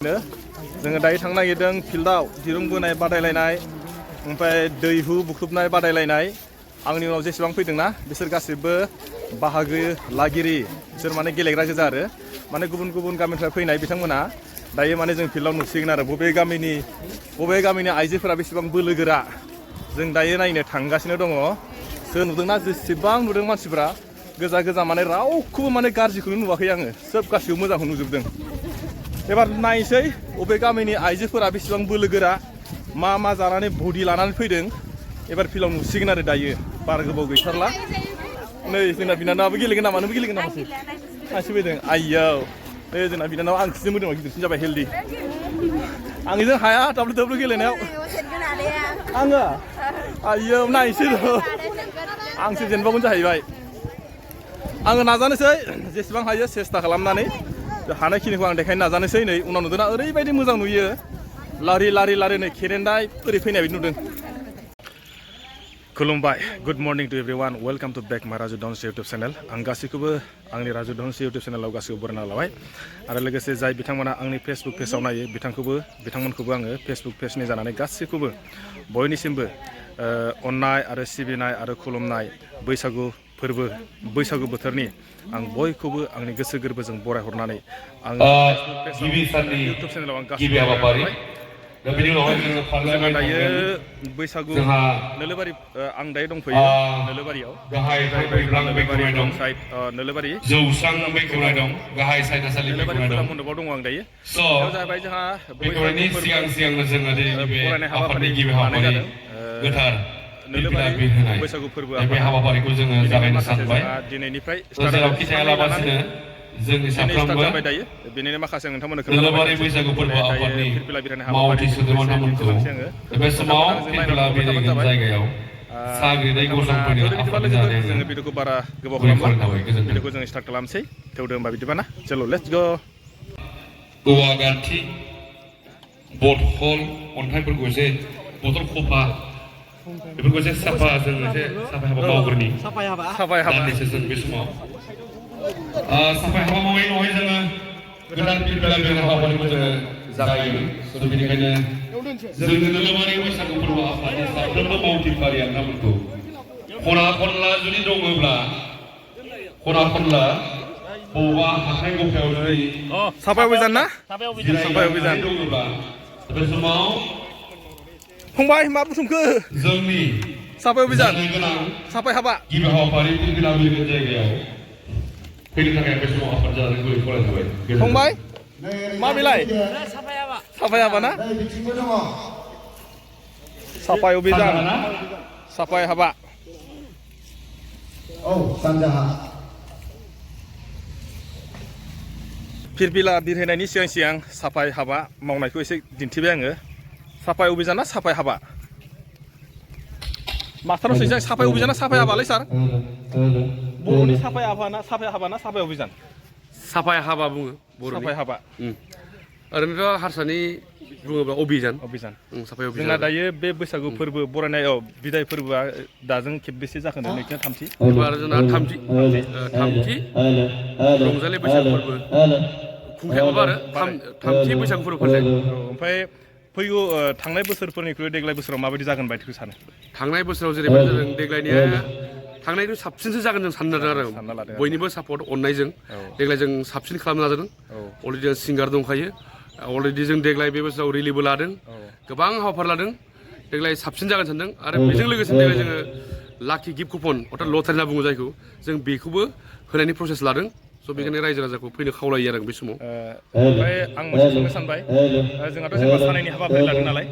जोङो दायो थांनो नागिरदों फिल्डआव दिरुं बोनाय बादायलायनाय ओमफ्राय दैहु बुख्रुबनाय बादायलायनाय आंनि उनाव जेसेबां फैदोंना बिसोर गासिबो बाहागो लागिरि बिसोर माने गेलेग्रा गोजा आरो माने गुबुन गुबुन गामिनिफ्राय फैनाय बिथांमोना दायो माने जों फिल्डआव नुसिगोन आरो बबे गामिनि आइजोफोरा बेसेबां बोलोगोरा जों दायो नायनो थांगासिनो दङ सोर नुदोंना जेसेबां नुदों मानसिफोरा गोजा माने रावखौबो माने गाज्रिखौनो नुवाखै आङो सोब गासिबो मोजांखौ नुजोबदों एबार नायसै बबे गामिनि आइजोफोरा बेसेबां बोलोगोरा मा जानानै बडि लानानै फैदों एबार फिल्डआव नुसिगोन आरो दायो बारा गोबाव गैथारला नै जोंना बिनानावाबो गेलेगोन नामा नोंबो गेलेगोन नामासै आंसो फैदों आइयाव नै जोंना बिनानावा आंखौसो मोदोमा गिदिरसिन जाबाय हेल्दि आंजों हाया दाब्लु गेलेनायाव आङो आइयाव नायसै आंसो जेनबागौनो जाहैबाय आङो नाजानोसै जेसेबां हायो सेस्था खालामनानै हानायखिनिखौ आं देखायनो नाजानोसै नै उनाव नुदोंना ओरैबायदि मोजां नुयो लारि नै खेरेन्दाय ओरै फैनाय बायदि नुदों खुलुमबाय good morning to everyone welcome to back my Raju डन्स YouTube channel आं गासैखौबो आंनि राजु डन्स इउटुब चेनेलाव गासैखौबो बरायना लाबाय आरो लोगोसे जाय बिथांमोना आंनि फेसबुक पेजाव नायो बिथांमोनखौबो आङो फेसबुक पेजनि जानानै गासैखौबो बयनिसिमबो अननाय आरो सिबिनाय आरो खुलुमनाय बैसागु बोथोरनि आं बयखौबो आंनि गोसो गोरबोजों बरायहरनानै आं इउटुब चेनेलाव आं गासैबो जोंहा दायो बैसागु नोलोबारि आं दायो दंफैयो नोलोबारियाव नोलोबारि फुजा मन्दपाव दङ आं दायो बेयाव जाहैबाय जोंहा बरायनाय हाबाफारि लानाय जादों नोलोबारि बैसागु फोरबोआ हाबाफारिखौ जोङो जागायनो सानबाय दिनैनिफ्राय जेरावखि थायालाबासिनो जोंनि साफ्रोमबो जाबाय दायो बेनिनो माखासे नोंथांमोननो नोलोबारि बैसागु फोरबो आफादनि मावथि सोद्रोमाफोरखौ बे समाव फिरफिला बिरहोनाय जायगायाव साग्रिदै गसंफैनो आफादनि जानानै जोङो भिडिअखौ बारा गोबाव खालामला भिडिअखौ जों स्टार्ट खालामसै थेवदो होमबा बिदिबा ना चलो लेट्स गो औवा गान्थि बथल अन्थाइफोरखौ एसे बथल खफा बेफोरखौ एसे साफा जों एसे साफाय हाबा मावग्रोनि दान्दिसे जों बे समाव साफाय हाबा मावै जोङो गोदान फिरफिला बिरहोनाय हाबाफारिखौ जोङो जागायो बेनिखायनो जोंनि नोलोबारि बैसागु फोरबो आफादनि साफ्रोमबो मावथिफारि आफादफोरखौ खना खनला जुदि दङब्ला खना खनला बबेबा हाथाय गफायाव जुदि साफाय अभियान ना साफाय अभियान दङब्ला बे समाव फंबाय मा बुथुमखो जोंनि साफाय अभियान साफाय हाबा गिबि हाबाफारि फिरफिला बिरहोनाय जायगायाव फैनो थाखाय बे समाव आफाद जानानै गुरै फरायजाबाय फंबाय मा बेलाय साफाय हाबा ना साफाय अभियान साफाय हाबा औ सानजाहा फिरफिला बिरहोनायनि सिगां साफाय हाबा मावनायखौ एसे दिन्थिबाय आङो साफाय अभियाना साफाय हाबा मास्टाराव सोंसै आं साफाय अभियाना साफाय हाबालै सार बर'नि साफाय हाबा ना साफाय अभियान साफाय हाबा बुङो बर'नि साफाय हाबा ओरैनोथ' हारसानि बुङोब्ला अभियान साफाय अभियान जोंना दायो बे बैसागु फोरबो बरायनायाव बिदाय फोरबोआ दाजों खेबबेसे जाखोनो नैथिना थामथि एबार जोंना थामथि रंजालि बैसागु फोरबो खुंथायावबो आरो थामथि बैसागु फोरबो फालिथाय ओमफ्राय फैगौ थांनाय बोसोरफोरनिख्रुइ देग्लाय बोसोराव माबायदि जागोन बायदिखौ सानो थांनाय बोसोराव जेरैबायदि जादों देग्लायनिया थांनायनिख्रुइ साबसिनसो जागोन जों साननो नाजादों आरो बयनिबो सापर्ट अननायजों देग्लाय जों साबसिन खालामनो नाजादों अलरेडि जों सिंगार दंखायो अलरेडि जों देग्लाय बे बोसोराव रिलिबो लादों गोबां हाबाफारि लादों देग्लाय साबसिन जागोन सानदों आरो बेजों लोगोसे देग्लाय जोङो लाकि गिफ्ट कुपन अर्थात लटारि होनना बुङो जायखौ जों बेखौबो होनायनि प्रसेस लादों स' बेखायनो रायजो राजाखौ फैनो खावलायो आरो बे समाव ओमफ्राय आं मोनसे सोंनो सानबाय जोंहाथ' जेनेबा सानैनि हाबाफारि लादों नालाय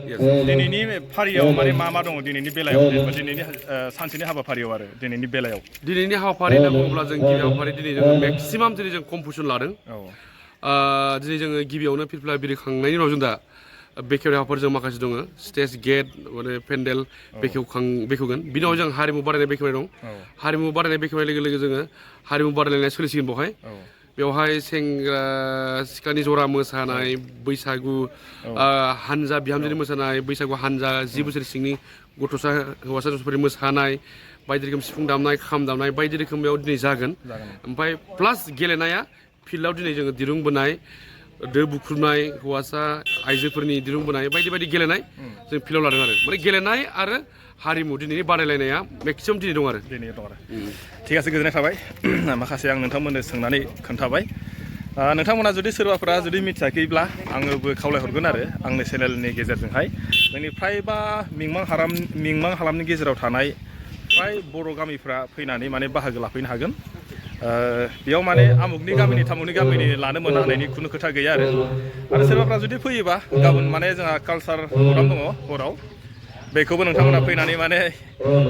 दिनैनि फारियाव माने मा दङ दिनैनि बेलायाव जेनेबा दिनैनि सानसेनि हाबाफारियाव आरो दिनैनि बेलायाव दिनैनि हाबाफारि होनना बुङोब्ला जों गिबि हाबाफारि दिनै जोङो मेक्सिमाम दिनै जों कम्पिटिसन लादों दिनै जोङो गिबियावनो फिरफिला बिरखांनायनि उनाव जों दा बेखेवनाय हाबाफारि जों माखासे दङ स्टेज गेट माने पेन्डेल बेखेवगोन बिनि उनाव जों हारिमु बादायनाय बेखेवनाय दं हारिमु बादायनाय बेखेवनाय लोगो लोगो जोङो हारिमु बादायलायनाय सोलिसिगोन बेवहाय सेंग्रा सिख्लानि जरा मोसानाय बैसागु हानजा बिहामजोनि मोसानाय बैसागु हानजा 10 बोसोर सिंनि गथ'सा हौवासा गथ'साफोरनि मोसानाय बायदि रोखोम सिफुं दामनाय खाम दामनाय बायदि रोखोम बेयाव दिनै जागोन ओमफ्राय प्लास गेलेनाया फिल्डआव दिनै जोङो दिरुं बोनाय दो बुख्रुबनाय हौवासा आइजोफोरनि दिरुं बोनाय बायदि बायदि गेलेनाय जों फिल्डआव लादों आरो माने गेलेनाय आरो हारिमु दिनैनि बादायलायनाया मेक्सिमाम दिनै दं आरो दिनै दं आरो थिग আছে गोजोननाय थाबाय माखासे आं नोंथांमोननो सोंनानै खोन्थाबाय नोंथांमोना जुदि सोरबाफोरा जुदि मिथियाखैब्ला आङोबो खावलायहरगोन आरो आंनि चेनेलनि गेजेरजोंहाय जोंनि फ्रायबा मिंमां हालामनि गेजेराव थानाय फ्राय बर' गामिफ्रा फैनानै माने बाहागो लाफैनो हागोन बेयाव माने आमुगनि गामिनि थामुगनि गामिनि लानो मोना होननायनि खुनु खोथा गैया आरो सोरबाफ्रा जुदि फैयोबा गाबोन माने जोंहा कालचार प्रग्राम दङ हराव बेखौबो नोंथांमोना फैनानै माने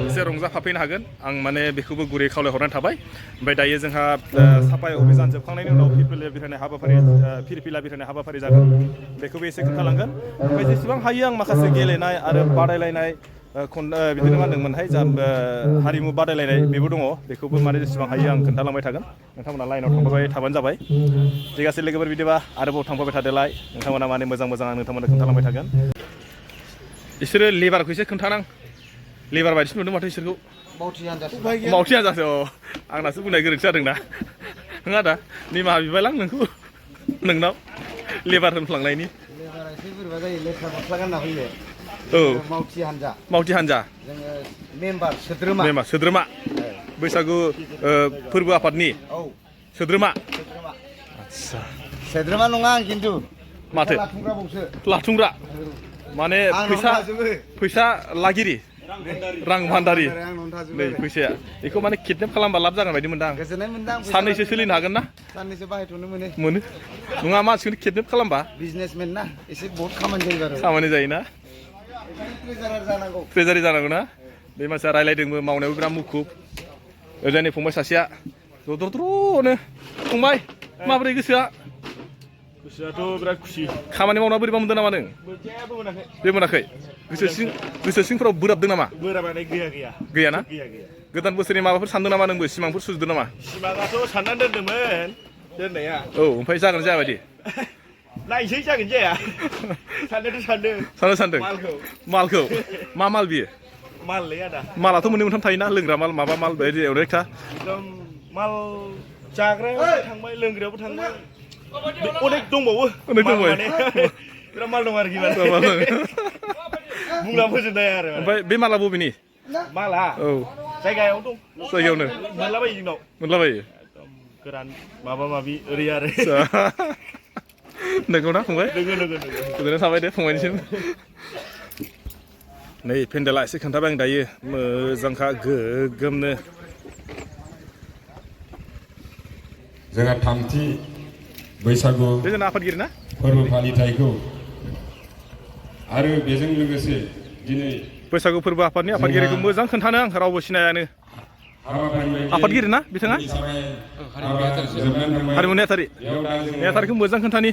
एसे रंजाफाफैनो हागोन आं माने बेखौबो गुरै खावलायहरनाय थाबाय ओमफ्राय दायो जोंहा साफाय अभियान जोबखांनायनि उनाव फिरफिला बिरहोनाय हाबाफारि जागोन बेखौबो एसे खोन्थालांगोन ओमफ्राय जेसेबां हायो आं माखासे गेलेनाय आरो बादायलायनाय बिदिनो मा होनदोंमोनहाय जा हारिमु बादायलायनाय बेबो दङ बेखौबो माने जेसेबां हायो आं खोन्थालांबाय थागोन नोंथांमोना लाइनाव थांबाय थाबानो जाबाय थिगासे लोगोफोर बिदिबा आरोबाव थांबाय थादोलाय नोंथांमोना माने मोजां आं नोंथांमोननो खोन्थालांबाय थागोन बिसोरो लेबारखौ एसे खोन्थानां लेबार बायदिसो नुदों माथो इसोरखौ मावथि हान्जासो आंनासो बुंनाय गोरोन्थि जादोंना नङा दा निमाहा बिबायलां नोंनाव लेबार होनफ्लांनायनि औ मावथि हान्जा सोद्रोमा बैसागु फोरबो आफादनि सोद्रोमा आदसा सोद्रोमा नङा आं खिन्थु माथो लाथुंग्रा माने फैसा लागिरि रां भान्दारि नै फैसाया बेखौ माने किडनेप खालामबा लाब जागोन बायदि मोनदां साननैसो सोलिनो हागोन ना साननैसो बाहायथ'नो मोनो नङा मानसिखौनो किडनेप खालामबा बिजनेसमेन ना एसे बहुत खामानि जायोना ट्रेजारि जानांगौ ना बे मानसिया रायलायदोंबो मावनायाव बिराद मुखुब ओजोंनि फंबाय सासेया द्र'नो फंबाय माबोरै गोसोआथ' बिराद खुसि खामानि मावना बोरैबा मोनदों नामा नों बे मोनाखै गोसो सिंफोराव बोराबदों नामा गैयाना गोदान बोसोरनि माबाफोर सानदों नामा नोंबो सिमांफोर सुजुदों नामा सिमाङाथ' साननानै दोनदोंमोन दोननाया औ ओमफ्राय जागोन जायाबायदि नायसै जागोन जाया सानदों मालखौ मा माल बियो माललै आदा मालाथ' मोननै मोनथाम थायोना लोंग्रा माल माबा माल बायदि अनेकथा एकदम माल जाग्रायावबो थांबाय लोंग्रायावबो थांबाय अनेक दंबावो बिराद माल दं आरोखि बुंना फोजोबनो हाया आरो ओमफ्राय बे माला बबेनि माला औ जायगायावनो मोनलाबायो जोंनाव मोनलाबायो गोरान माबा माबि ओरै आरो नंगौ ना फंबाय गोजोननाय थाबाय दे फंबायनिसिम नै पेन्डेला एसे खोन्थाबाय आं दायो मोजांखा गोगोमनो जोंहा थामथि बैसागु बे जोंना आफादगिरि ना फोरबो फालिथायखौ आरो बेजों लोगोसे दिनै बैसागु फोरबो आफादनि आफादगिरिखौ मोजां खोन्थानो आं रावबो सिनायानो आफादगिरि ना बिथाङा हारिमु नेहाथारिखौ मोजां खोन्थानि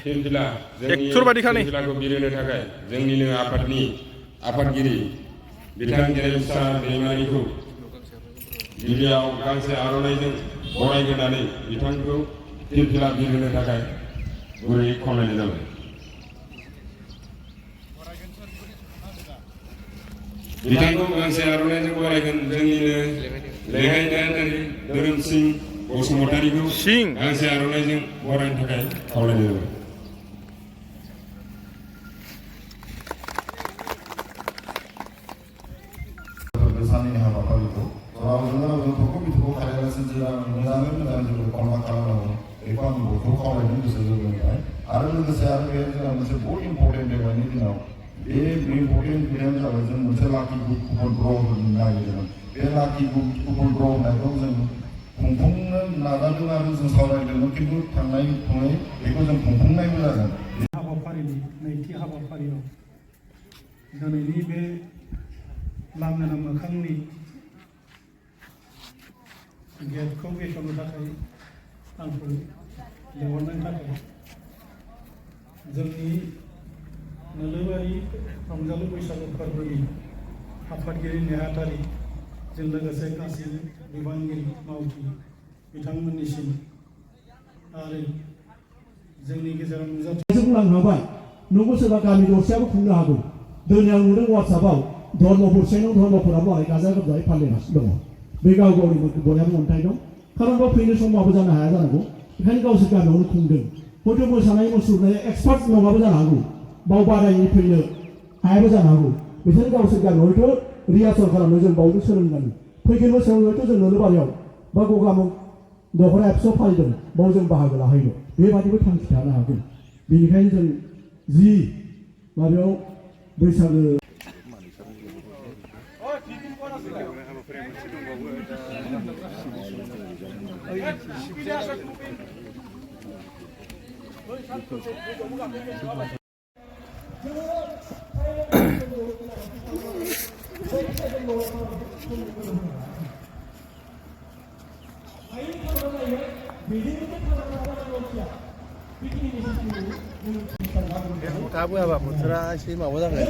एक्टर बायदिखा नै बिरहोनो थाखाय जोंनिनो आफादनि आफादगिरि बिथां गेरेमसा दैमारिखौ गिबियाव गांसे आर'नाइजों बरायहोनानै बिथांखौ फिरफिला बिरहोनो थाखाय गुरै खावलायनाय जाबाय बिथांखौ गांसे आर'नाइजों बरायगोन जोंनिनो लेङाइ नेहाथारि धोरोमसिं बसुमतारिखौ गांसे आर'नाइजों बरायनो थाखाय खावलायनाय जाबाय सानैनि हाबाफारिखौ रावजों थख' बिथ'खौ खालामालासिनो जों मोजाङै मोजां जोङो कन्डाक्ट खालामनांगौ बेखौ आं बयखौबो खावलायदों गोसो गोरबोनिफ्राय आरो लोगोसे आरो बे जोंहा मोनसे बहुत इम्परटेन्ट देग्लायनि दिनाव बे इम्परटेन्ट खोथायानो जाबाय जों मोनसे लाखि कुपन ड्र होनो नागिरदोंमोन बे लाखि कुपन ड्र होनायखौ जों खुंफुंनो नाजादों आरो जों सावरायदोंमोन खिन्थु थांनाय बेखौ जों खुंफुंनायबो जागोन हाबाफारिनि नैथि हाबाफारियाव दिनैनि बे लांगोना मोखांनि गेटखौ बेखेवनो थाखाय आंखौ लिंहरनायनि थाखाय जोंनि नोलोबारि रंजालु बैसागु फोरबोनि आफादगिरि नेहाथारिजों लोगोसे गासैबो बिबानगिरि मावथि बिथांमोननिसिम आरो जोंनि गेजेराव नुजाथिनाय बुंलांखांबाय नंगौ सोरबा गामि दरसेयाबो खुंनो हागौ दिनै आं नुदों वाट्सएपआव धर्म बुरसेनाव धर्मफोराबो गाजा गोमजायै फालिगासिनो दङ बे गाव गावनि बयहाबो मोन्थाय दं खारन बेयाव फैनो समाबो जानो हाया जानांगौ बेखायनो गावसोर गामियावनो खुंदों हयथ' मोसानाय मुसुरनाय एक्सपार्ट नङाबो जानो हागौ बाव बादायनो फैनो हायाबो जानो हागौ बिसोर गावसोर गामियाव हयथ' रिहार्सेल खालामनो जों बावनो सोलोंनांगोन फैगोन बोसोराव हयथ' जों नोलोबारियाव बा गगामुख दख'रा एबसुआव फालिदों बाव जों बाहागो लाहैनो बेबादिबो थांखि थानो हागौ बेनिखायनो जों जि माबायाव बैसागो दाबो हाबा बोथोरा एसे माबा जाबाय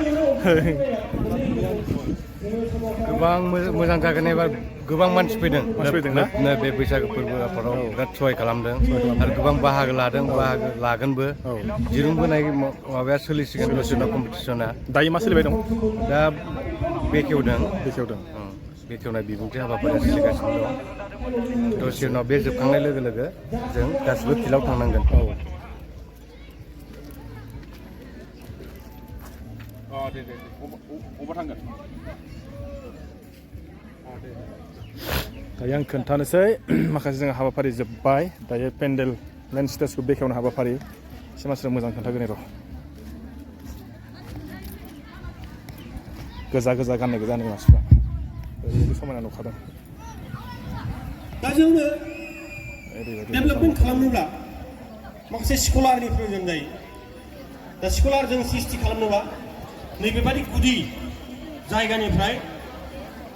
गोबां मोजां जागोन एबार गोबां मानसि फैदों ना बे बैसागो फोरबो आफादाव बिराद सहाय खालामदों आरो गोबां बाहागो लादों बाहागो लागोनबो दिरुं बोनाय माबाया सोलिसिगोन दसेनो कम्पिटिसना दायो मा सोलिबाय दं दा बेखेवदों बेखेवनाय बिबुंथि हाबाफारिया सोलिगासिनो दं दसे उनाव बे जोबखांनाय लोगो लोगो जों गासिबो फिल्डआव थांनांगोन दायो आं खोन्थानोसै माखासे जों हाबाफारि जोब्बाय दायो पेन्डेल मेन स्टेजखौ बेखेवनो हाबाफारि एसे मानसिफ्रा मोजां खोन्थागोन र' गोजा गोजा गाननाय गोजा गाननाय मानसिफ्रा ओरैबायदि समायना नुखादों दा जोंनो डेभेलपमेन्ट खालामनोब्ला माखासे स्कलारनि प्रयोजन जायो दा स्कलार जों सृष्टि खालामनोबा नैबेबादि गुदि जायगानिफ्राय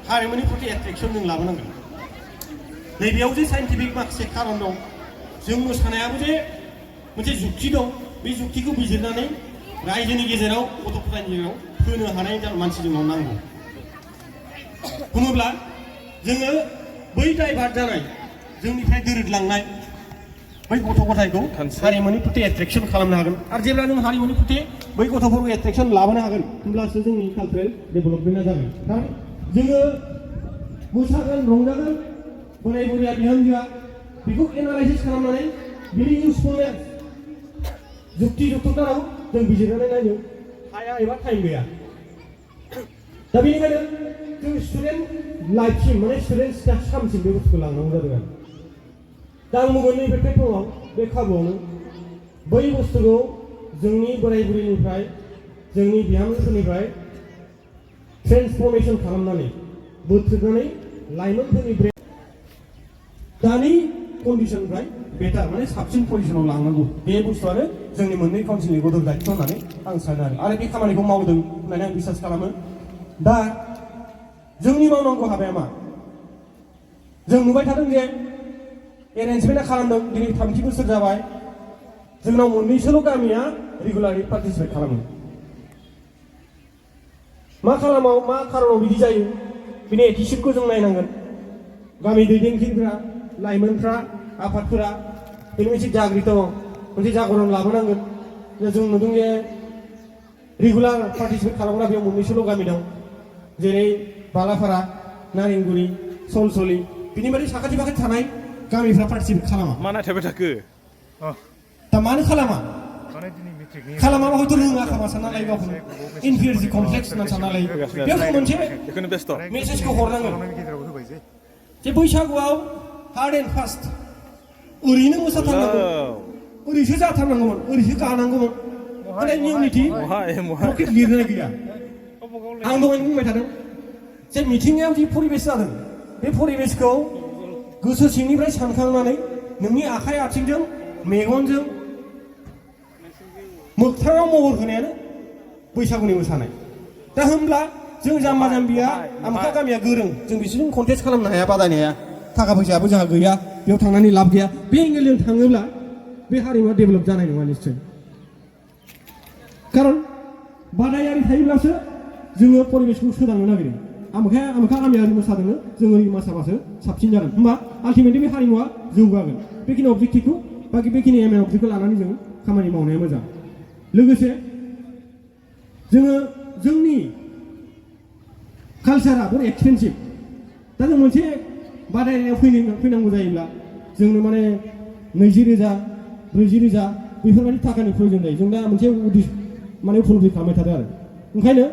हारिमुनि प्रति एट्रेक्सन जों लाबोनांगोन नैबेयाव जे साइन्टिफिक माखासे खारन दं जों मोसानायाबो जे मोनसे जुक्ति दं बे जुक्तिखौ बिजिरनानै रायजोनि गेजेराव गथ' गथायनि गेजेराव होनो हानाय मानसि जोंनाव नांगौ बुङोब्ला जोङो बै डाइभार्ट जानाय जोंनिफ्राय दोरोदलांनाय बै गथ' गथायखौ हारिमुनि प्रति एट्रेक्सन खालामनो हागोन आरो जेब्ला जों हारिमुनि प्रति बै गथ'फोरखौ एट्रेक्सन लाबोनो हागोन होमब्लासो जोंनि कालचारेल डेभेलपमेन्टआ जागोन दा जोङो मोसागोन रंजागोन बोराय बुरैया बिहामजोआ बेखौ एनालाइसिस खालामनानै बिनि इउसफुलनेस जुक्ति जुक्तताराव जों बिजिरनानै नायनो हाया एबा टाइम गैया दा बेनिखायनो जों स्टुडेन्ट लाइफसिम माने स्टुडेन्ट स्टाफसिम बे बुस्थुखौ लांनांगौ जादों आरो दा आं बुंगोन नैबे प्लेटफर्माव बे खाबुआवनो बै बुस्थुखौ जोंनि बोराय बुरैनिफ्राय जोंनि बिहामजोफोरनिफ्राय ट्रेन्सफर्मेसन खालामनानै बोथ्रोदनानै लाइमोनफोरनि ब्रेन दानि कन्डिसननिफ्राय बेटार माने साबसिन पजिसनाव लांनांगौ बे बुस्थुआनो जोंनि मोननै काउन्सिलनि गदर दायित्व होननानै आं सानो आरो बे खामानिखौ मावदों होननानै आं बिसास खालामो दा जोंनि मावनांगौ हाबाया मा जों नुबाय थादों जे एरेन्जमेन्टआ खालामदों दिनै 30 बोसोर जाबाय जोंनाव मोननैसोल' गामिया रेगुलारलि पार्टिसिपेट खालामो मा खारनाव बिदि जायो बिनि एटिचिउडखौ जों नायनांगोन गामि दैदेनगिरिफोरा लाइमोनफ्रा आफादफोरा बेनि मोनसे जागृत मोनसे जागरण लाबोनांगोन जों नुदों जे रेगुलार पार्टिसिपेट खालामग्रा बेयाव मोननैसोल' गामि दं जेरै बालाफारा नारेंगुरि सलसलि बिनि बादि साखाथि फाखाथि थानाय गामिफ्रा पार्टिसिपेट खालामा मा नायथाबाय थाखो दा मानो खालामा खालामाबा हयथ' रोङा खोमा सानना लायो गावखौनो इनफिरियरिटि कमप्लेक्स होनना सानना लायो बेयाव जों मोनसे मेसेजखौ हरनांगोन जे बैसागुआव हार्ड एन्ड फास्ट ओरैनो मोसाथारनांगौ ओरैसो जाथारनांगौमोन ओरैसो गानांगौमोन माने नियमनिथि पकेट लिरनाय गैया आं दहायनो बुंबाय थादों जे मिथिंगायाव जि परिबेस जादों बे परिबेसखौ गोसो सिंनिफ्राय सानखांनानै नोंनि आखाइ आथिंजों मेगनजों मोगथाङाव महर होनायानो बैसागुनि मोसानाय दा होमब्ला जों जाम्बा जाम्बिया आमखा गामिया गोरों जों बिसोरजों कन्टेस्ट खालामनो हाया बादायनो हाया थाखा फैसायाबो जोंहा गैया बेयाव थांनानै लाब गैया बे एंगेलजों थाङोब्ला बे हारिमुवा डेभेलप जानाय नङा निश्चय खारन बादायारि थायोब्लासो जोङो परिबेसखौ सोदांनो नागिरो आमखा गामिया मोसादोंनो जों ओरै मोसाबासो साबसिन जागोन होमबा आल्टिमेटलि बे हारिमुवा जौगागोन बेखिनि अबजेक्टिभखौ बाखि बेखिनि एम एन अबजेक्टखौ लानानै जों खामानि मावनाया मोजां लोगोसे जोङो जोंनि कालचारा बहुत एक्सपेन्सिभ दा जों मोनसे बादायनायाव फैनांगौ जायोब्ला जोंनो माने 20,000 40,000 बेफोरबायदि थाखानि प्रयोजन जायो जों दा मोनसे माने फुलफिल खालामबाय थादों आरो ओंखायनो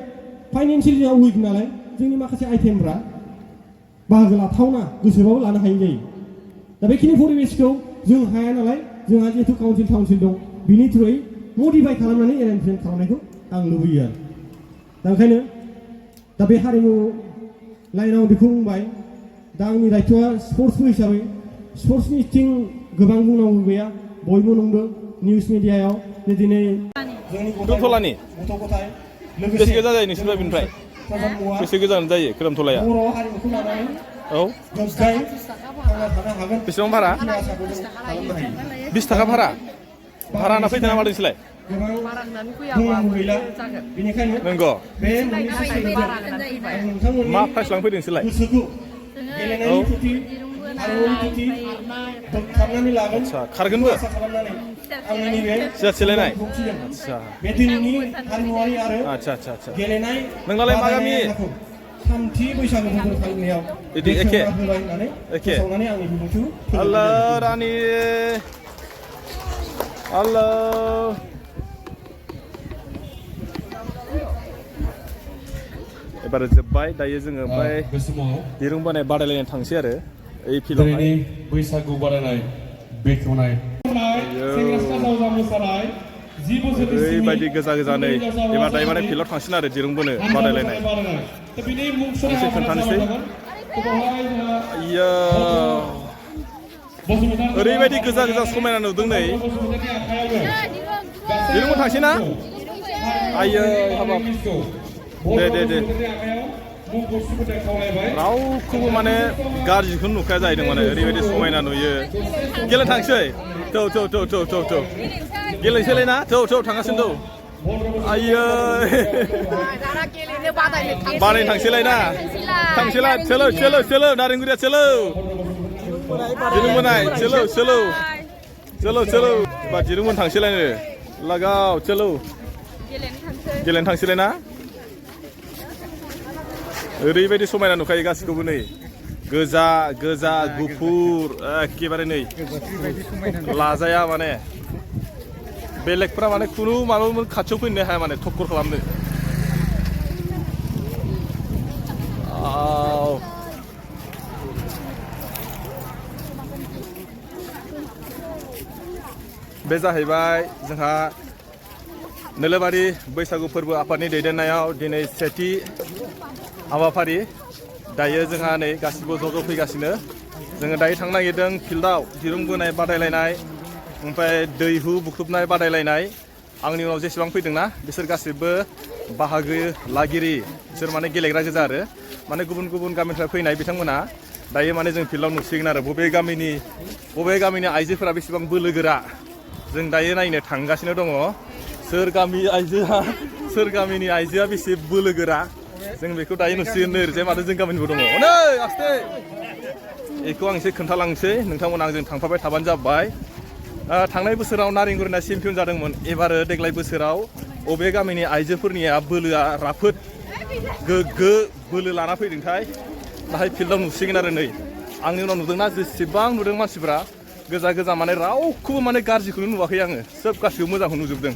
फाइनान्सियेलि जोंहा उइक नालाय जोंनि माखासे आइटेमफ्रा बाहागो लाथावना गोसोबाबो लानो हायै जायो दा बेखिनि परिबेसखौ जों हाया नालाय जोंहा जिहेतु काउन्सिल दं बिनि थ्रुयै मडिफाइ खालामनानै एरेन्जमेन्ट खालामनायखौ आं लुबैयो आरो दा ओंखायनो दा बे हारिमु लाइनाव बेखौ बुंबाय दा आंनि दायथ'आ स्पर्ट्सबो हिसाबै स्पर्ट्सनि थिं गोबां बुंनांगौ गैया बयबो नंदों निउस मिडियायाव जे दिनै जोंनि खोरोमथलानि गथ' गथाय बेसे गोजान जायो नोंसोरनिफ्राय बेनिफ्राय बेसे गोजान जायो खोरोमथलाया बर' हारिमुखौ लानानै औ गोग्गायै थांना थानो हागोन बेसेबां भारा 20 थाखा भारा होना फैदों नामा नोंसोरलाय बुंनांगौ गैला बेनिखायनो नंगौ बे मोननैसो नोंथांमोननि मा प्राइस लांफैदों नोंसोरलाय गोसोखौ गेलेनायनि प्रति हारिमुनि प्रति बोगथाबनानै लागोन आच्छा खारगोनबो आसा खालामनानै आंनि नैबे सियार सिलायनाय आच्छा बे दिनैनि हारिमुवारि आरो आच्छा गेलेनाय नोंनालाय मा गामि थामथि बैसागु फोरबो फालिनायाव बिदि एखे होबाय होननानै फोसावनानै आंनि बिबुंथिखौ आल्ला रानि आल्ला एबार जोब्बाय दायो जोङो ओमफ्राय बे समाव दिरुं बोनाय बादायलायनाय थांसै आरो ओइ दिनैनि बैसागु बादायनाय बेखेवनाय ओरैबायदि गोजा गोजानै एबार दायो माने फिल्डआव थांसिन आरो दिरुं बोनो बादायलायनाय एसे खोन्थानोसै आइया ओरैबायदि गोजा गोजा समायना नुदों नै दिरुं बोनो थांसै ना आइयो हाबाब दे रावखौबो माने गाज्रिखौनो नुखाया जाहैदों माने ओरैबायदि समायना नुयो गेलेनो थांसै थौ गेलेनोसैलाय ना थौ थांगासिनो आइयो बानायनो थांसैलाय ना थांसैलाय चलो नारेंगुरिया चलो दिरुं बोनाय चलो बा दिरुं बोनो थांसैलायनो लागाव चलो गेलेनो थांसैलाय ना ओरैबायदि समायना नुखायो गासिखौबो नै गोजा गुफुर एखेबारे नै लाजाया माने बेलेगफ्रा माने खुनु माबामोन खाथियाव फैनो हाया माने थक्कर खालामनो बे जाहैबाय जोंहा नोलोबारि बैसागु फोरबो आफादनि दैदेननायाव दिनै सेथि हाबाफारि दायो जोंहा नै गासिबो ज' फैगासिनो जोङो दायो थांनो नागिरदों फिल्डआव दिरुं बोनाय बादायलायनाय ओमफ्राय दैहु बुख्रुबनाय बादायलायनाय आंनि उनाव जेसेबां फैदोंना बिसोर गासिबो बाहागो लागिरि बिसोर माने गेलेग्रा गोजा आरो माने गुबुन गुबुन गामिनिफ्राय फैनाय बिथांमोना दायो माने जों फिल्डआव नुसिगोन आरो बबे गामिनि आइजोफोरा बेसेबां बोलो गोरा जों दायो नायनो थांगासिनो दङ सोर गामिनि आइजोआ बेसे बोलो गोरा जों बेखौ दायो नुसिगोन ओरैजाय माथो जों गामिनिबो दङ नै आस्ते बेखौ आं एसे खोन्थालांसै नोंथांमोन आंजों थांफाबाय थाबानो जाबाय थांनाय बोसोराव नारेंगुरिना चेम्पियन जादोंमोन एबार देग्लाय बोसोराव अबे गामिनि आइजोफोरनिया बोलोआ राफोद गोग्गो बोलो लाना फैदोंथाय दाहाय फिल्डआव नुसिगोन आरो नै आंनि उनाव नुदोंना जेसेबां नुदों मानसिफ्रा गोजा माने रावखौबो माने गाज्रिखौनो नुवाखै आङो सोब गासिबो मोजांखौ नुजोबदों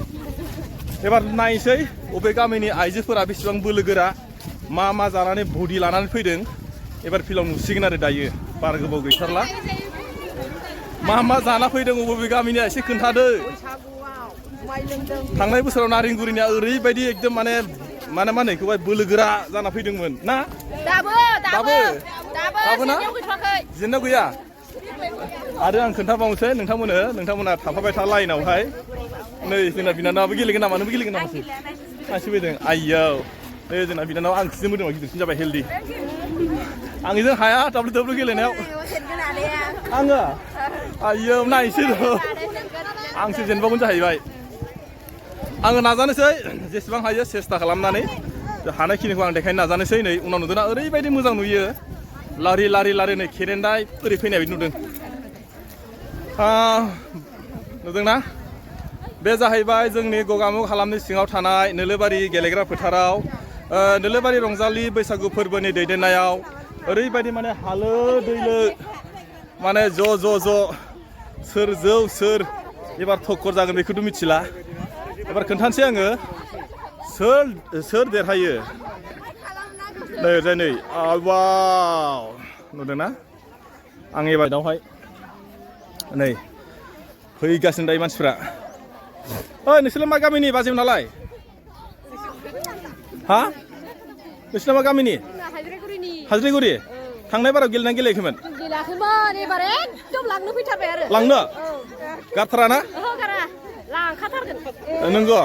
एबार नायसै अबे गामिनि आइजोफोरा बेसेबां बोलो गोरा मा जानानै बडि लानानै फैदों एबार फिल्डआव नुसिगोन आरो दायो बारा गोबाव गैथारला मा जाना फैदों अबे गामिनिया एसे खोन्थादो थांनाय बोसोराव नारेंगुरिनिया ओरैबायदि एकदम माने मा होनो बेखौहाय बोलो गोरा जाना फैदोंमोन ना दाबो ना जेननायाव गैया आरो आं खोन्थाबावनोसै नोंथांमोना थाफाबाय था लाइनावहाय नै जोंना बिनानावाबो गेलेगोन नामा नोंबो गेलेगोन नामासै आंसो फैदों आइयाव नै जोंना बिनानावा आंखौसो मोदोमा गिदिरसिन जाबाय हेल्दि आंजों हाया दाब्लु गेलेनायाव आङो आइयो नायसै आंसो जेनबावगोन जाहैबाय आङो नाजानोसै जेसेबां हायो सेस्था खालामनानै हानायखिनिखौ आं देखायनो नाजानोसै नै उनाव नुदोंना ओरैबायदि मोजां नुयो लारि नै खेरेन्दाय ओरै फैनाय बायदि नुदों नुदोंना बे जाहैबाय जोंनि गगामुग हालामनि सिङाव थानाय नोलोबारि गेलेग्रा फोथाराव नोलोबारि रंजालि बैसागु फोरबोनि दैदेननायाव ओरैबायदि माने हालो दैलो माने ज' सोर एबार थक्कर जागोन बेखौथ' मिथिला एबार खोन्थानोसै आङो सोर देरहायो नै ओरैजाय नै वाव नुदोंना आं एबारावहाय नै फैगासिनो दायो मानसिफ्रा ओइ नोंसोरलाय मा गामिनि बाजै नालाय हा नोंसोरना मा गामिनि हाजरिगुरि थांनाय बाराव गेलेना गेलेयाखैमोन गेलेयाखैमोन एबार एकदम लांनो फैथारबाय आरो लांनो गारथारा ना ओहो गारा लांखाथारगोन नंगौ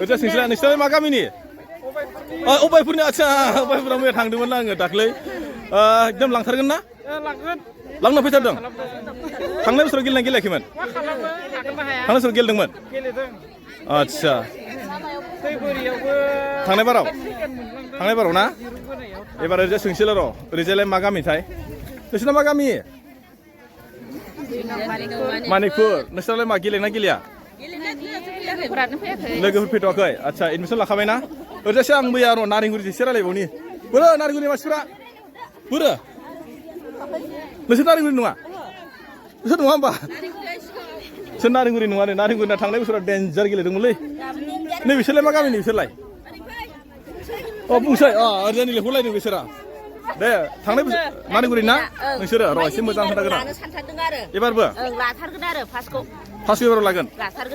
ओरैजा नोंसोरलाय मा गामिनि अबायपुरनि आदसा अबायपुराव मैया थांदोंमोन आङो दाख्लै एकदम लांथारगोन ना लांनो फैथारदों थांनाय बोसोराव गेलेना गेलेयाखैमोन थांनाय बोसोराव गेलेदोंमोन आदसा थांनाय बाराव ना एबार ओरैजाय सोंसैल' र' ओरैजायलाय मा गामिथाय नोंसोरना मा गामि मानिकपुर नोंसोरनालाय मा गेलेना गेलेया लोगोफोर फैथ'वाखै आदसा एडमिसन लाखाबाय ना ओरैजायसो आं मैया र' नारेंगुरिजों एसे रायलायबावनि बोरो नारेंगुरिनि मानसिफ्रा बोरो नोंसोर नारेंगुरि नङा नोंसोर नङा होमबा सोर नारेंगुरि नङा नै नारेंगुरिना थांनाय बोसोराव डेन्जार गेलेदोंमोनलै नै बिसोरलाय मा गामिनि बिसोरलाय बुंसै ओरैजाय लेंहरलायदों बिसोरा दे थांनाय बोसोर नारेंगुरि ना नोंसोरो र' एसे मोजां खोन्थागोन आं एबारबो लाथारगोन आरो फार्स्ट एबाराव लागोन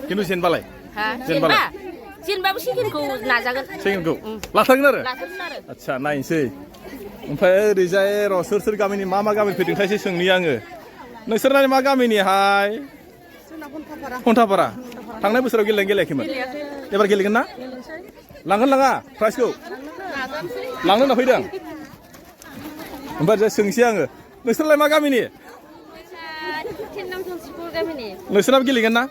खिन्थु जेनबालाय जेनबाबो सेकेन्डखौ नाजागोन सेकेन्डखौ लाथारगोन आरो आदसा नायनोसै ओमफ्राय ओरैजाय र' सोर गामिनि मा गामि फैदोंथाय एसे सोंनि आङो नोंसोरना मा गामिनिहाय खन्थापारा थांनाय बोसोराव गेलेना गेलेयाखैमोन एबार गेलेगोन ना लांगोन लाङा प्राइजखौ लांनो होनना फैदों ओमफ्राय सोंसै आङो नोंसोरलाय मा गामिनि नोंसोरनाबो गेलेगोन ना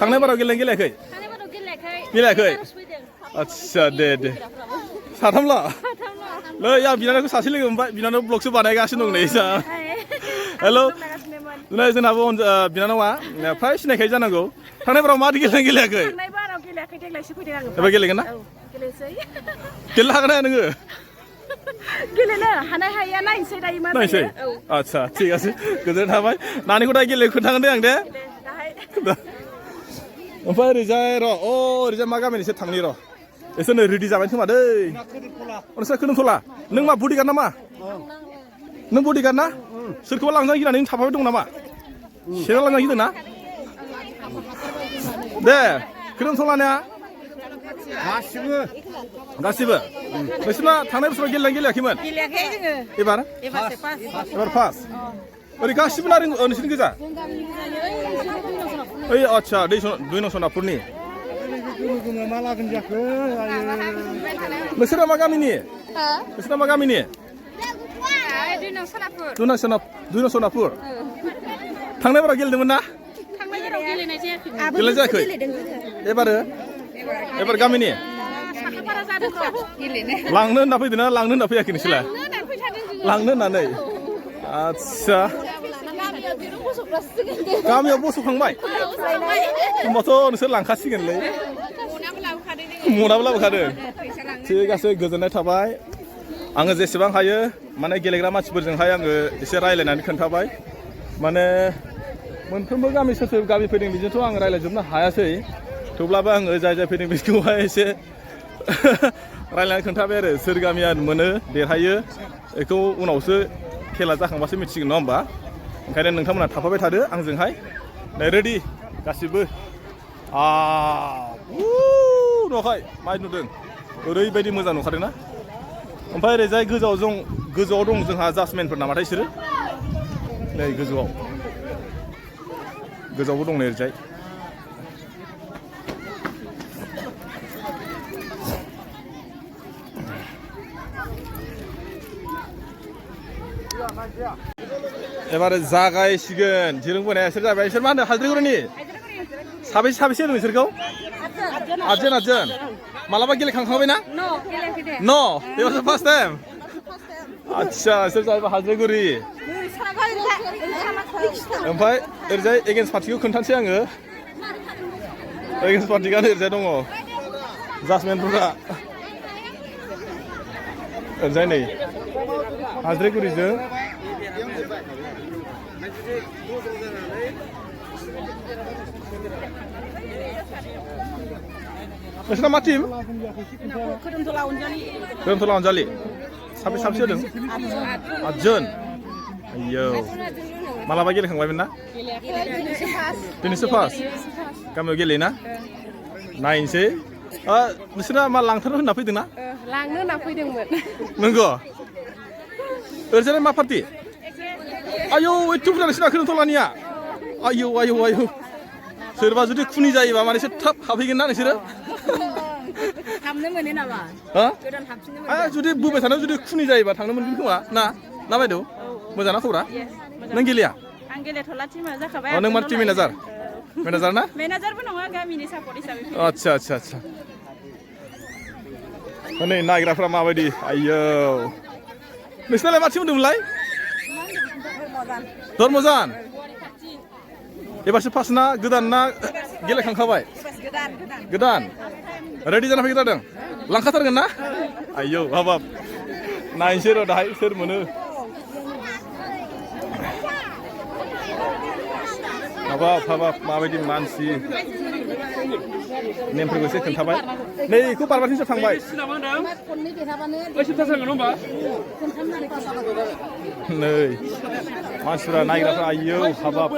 थांनाय बाराव गेलेना गेलेयाखै गेलेयाखै आदसा दे साथामल' नै आं बिनानावखौ सासे लोगो मोनबाय बिनानाव ब्लगसो बानायगासिनो दं नै हेल' नै जोंनाबो बिनानावा फ्राय सिनायखायो जानांगौ थांनाय बाराव मा गेलेना गेलेयाखै एबार गेलेगोन ना गेलेनो हागोन ना नोङो गेलेनो हानाय हाया नायनोसै दायो मा नायनोसै आदसा थिग আছে गोजोननाय थाबाय नानिखौ दा गेले खोन्थागोन दे आं दे ओमफ्राय ओरैजाय र' ओरैजाय मा गामिनिसो थांनि र' एसे नै रेडि जाबाय खोमा दै नोंसोर खोनोंथ'ला नों मा बडिगार्ड नामा नों बडिगार्ड ना सोरखौबा लांजानो गिनानै नों थाफाबाय दं नामा सेरा लांजानो गिदों ना दे खोनोंथ'लाना गासिबो नोंसोरना थांनाय बोसोराव गेलेना गेलेयाखैमोन एबार फार्स्ट ओरै गासिबो नोंसोरनि गोजा ओइ आदसा दुइ नौ सनापुरनि नोंसोरा मा गामिनि दुइ नौ सनापुर थांनाय बाराव गेलेदोंमोन ना गेलेनाय जायाखै एबार गामिनि लांनो होनना फैदों ना लांनो होनना फैयाखै नोंसोरलाय लांनो होननानै आदसा गामियाव बस'खांबाय होनबाथ' नोंसोर लांखासिगोनलै मनाबो लाबोखादों थिग আছে गोजोननाय थाबाय आङो जेसेबां हायो माने गेलेग्रा मानसिफोरजोंहाय आङो एसे रायलायनानै खोन्थाबाय माने मोनफ्रोमबो गामि सोर गामि फैदों बिजोंथ' आं रायलायजोबनो हायासै थेवब्लाबो आङो जाय फैदों बिसोरखौहाय एसे रायलायनानै खोन्थाबाय आरो सोर गामिया मोनो देरहायो बेखौ उनावसो खेला जाखांबासो मिथिगोन नङा होमबा ओंखायनो नोंथांमोना थाफाबाय थादो आंजोंहाय नै रेडि गासिबो नुवाखै माइ नुदों ओरैबायदि मोजां नुखादों ना ओमफ्राय ओरैजाय गोजौआव दं जोंहा जासमेनफोर नामाथाय बिसोरो नै गोजौआवबो दं नै ओरैजाय एबार जागायसिगोन दिरुं बोनाया सोर जाबाय सोर मा होनो हाजरिगुरिनि साबेसे होनो नोंसोरखौ आदजोन मालाबा गेलेखांखांबाय ना न' बेयावसो फार्स्ट टाइम आदसा सोर जाबाय हाजरिगुरि ओमफ्राय ओरैजाय एगेन्स्ट पार्टिखौ खोन्थानोसै आङो एगेन्स्ट पार्टिकानो ओरैजाय दङ जासमेनफोरा ओरैजाय नै हाजरिगुरिजों नोंसिना मा टिम खोरोमथला अनजालि खोरोमथला अनजालि साबेसे होदों 8 जन आयौ मालाबा गेलेखांबायमोन ना दिनैसो फार्स्ट गामियाव गेलेयोना नायनोसै नोंसोरा मा लांथारनो होनना फैदों ना लांनो होनना फैदोंमोन नंगौ ओरैजाय मा पार्टि आयौ एथ' बुरजा नोंसिना खोरोमथलानिया आयौ आयौ आयौ सोरबा जुदि खुनि जायोबा माने एसे थाब हाबहैगोन ना नोंसोरो हाबनो मोनो नामा हा गोदान हाबफिननो मोनो जुदि बोबाय थानायाव जुदि खुनि जायोबा थांनो मोनगोन खोमा ना बायदेव मोजां ना खबरा नों गेलेया आं गेलेथ'ला टिमा जाखाबाय नों मा टिम मेनेजार ना मेनेजारबो नङा गामिनि सापर्ट हिसाबै आच्छा आच्छा आच्छा नै नायग्राफ्रा माबायदि आयौ नोंसिनालाय मा टिम होनदोंमोनलाय धर्मजान एबारसो फार्स्ट ना गोदान ना गेलेखांखाबाय गोदान रेडि जाना फैग्रा जादों लांखाथारगोन ना आयौ हाबाब नायनोसै र' दाहाय सोर मोनो हाबाब माबायदि मानसि नेमफोरखौ एसे खोन्थाबाय नै बेखौ बारबाथिंसो थांबाय नै मानसिफ्रा नायग्राफ्रा आयौ हाबाब